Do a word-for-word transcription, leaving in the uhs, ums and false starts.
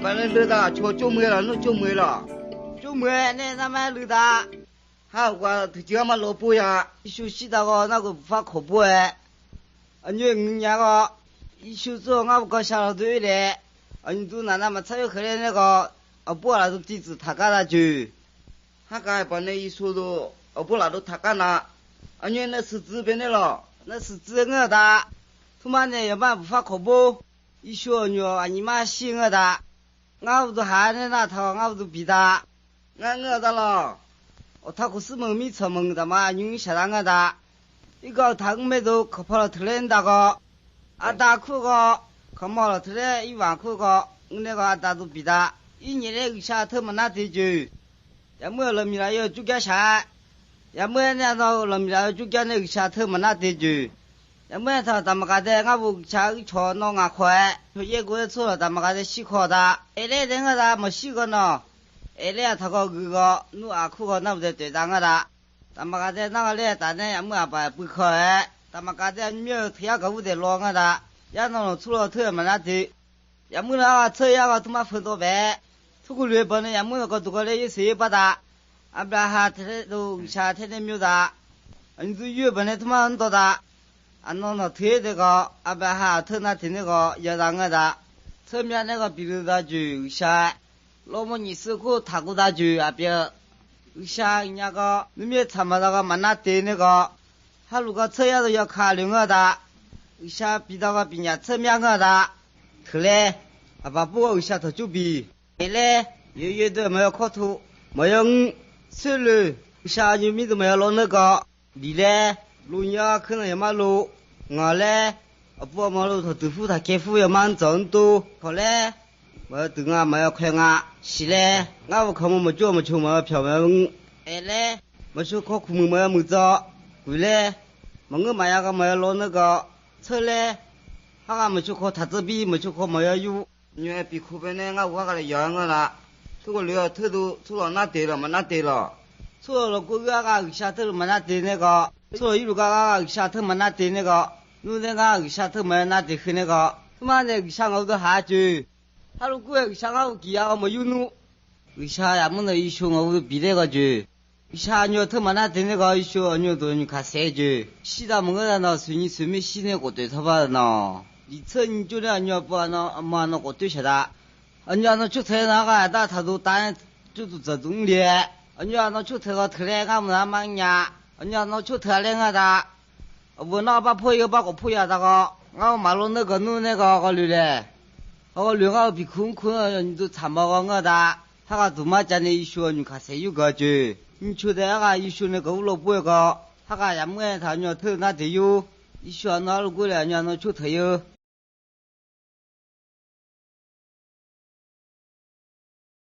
Ba ne lü da, cho cho mue la, nu cho mue la. Cho mue ne na ma lü da. Ha wa tu chi ma lo pu ya. Isu si da go na go fa kho pu e. Anyu ng nya go. Isu zo nga go sha lo du le. Anyu du na na ma cha yo khe le ne go. A pu la du ti zu ta ka da ju. Ha ka ba ne Isu du a pu la du ta ka na. Anyu na su zu be ne lo. Na su zu nga da. Tu ma ne ya ma fa kho pu. Isu anyu anyi ma si nga da. Nga du ha ne na tha nga du bi da. Nga nga da lo. O tha ku su meng mi cha meng da ma anyu sha da nga da. I go tha me du kha pha lo thlen da go. A da khu go. Kha mo lo thlen i wa khu go. Ngne go a da du bi da. I nye le wi sha the ma na te ju. Ya mue lo mi la yo chu kya sha. Ya mue ne no lo mi la yo chu kya ne wi sha the ma na te ju. Ya mue tha ta ma ka de nga bu cha i cho no nga kho e. Cho ye go cho ta ma ka de si kho da. E le de nga da ma si go no. E le a tha go gu go nu a khu go na bu de te da nga da. Ta ma ka de na le ta ne ya mue a ba pu kho e. Ta ma ka de mye thia ga bu de lo nga da. Ya no no chu lo the ma na te. Ya mui na ga chhe ya ga tu ma phe do be. Thu ku lue ba ne ya mui ko du ko le ye se ba da. Abraham the do sa the ne myo da. An du yue ba ne tu ma an do da. An no no the de ko Abraham the na the ne ko ya da nga da. Chhe mya ne ko bi lu da ju sa. Lo mo ni se ko tha ko da ju a pye. Sa nya ko nu mye tha ma da ko ma na te ne ko. Ha lu ko chhe ya do ya kha lu nga da. Sa pi da ko pi nya chhe mya nga da. Thele, a ba pu ga wisa tho chu bi. Ele, ye ye de ma yo kho thu, ma yo ng, se le, wisa nyu mi de ma yo lo ne ga, bi le, lu nya khe na ya ma lu, nga le, a pu ma lu tho tu fu tha ke fu ya man chon tu, kho le, ma yo tu nga ma yo khe nga, si le, nga bu kho mo ma chu ma chu ma yo pyo ma yo ng, ele, ma chu kho khu mu ma yo mu cho, ku le, ma ngu ma ya ga ma yo lo ne ga, che le, ha ga ma chu kho tha che bi, ma chu kho ma yo yu. Nyu e pi khu be ne nga wa ka le ya nga la. Thu ko le thu du, thu lo na te lo, ma na te lo. Thu lo lo ku ga ga wi sa thu ma na te ne ko. Thu lo i lu ga ga wi sa thu ma na te ne ko. Nu ne ga wi sa thu ma na te khu ne ko. Thu ma ne wi sa ngau du ha chu. Ha lu ku e wi sa ngau ki ya ma yu nu. Wi sa ya mu na i su ngau du bi de ko chu. Isa anyo thơ mana tene ko isu anyo do nyu khase je. Sida mangara na suni sumi sine kote thaba na. Di thơ nyu chune anyo pa na ama na kote shada. Anyo ano chu the na ka da tha do ta chu tu za dung le. Anyo ano chu the ko thre nga ma ma nya. Anyo ano chu the le nga da. Abo na ba pho yo ba ko pho ya da ko. Nga ma lo ne ko nu ne ko ko lu le. Ko lu nga bi khung khung du tha ma ko nga da. Haka tuma chane isu anyu khase yu ga che. Nyu chu de haka isu ne ka ulo pue ka. Haka yam nge tha nyo thơ na te yu. Isu ano lu gu le anyo ano chu the yu.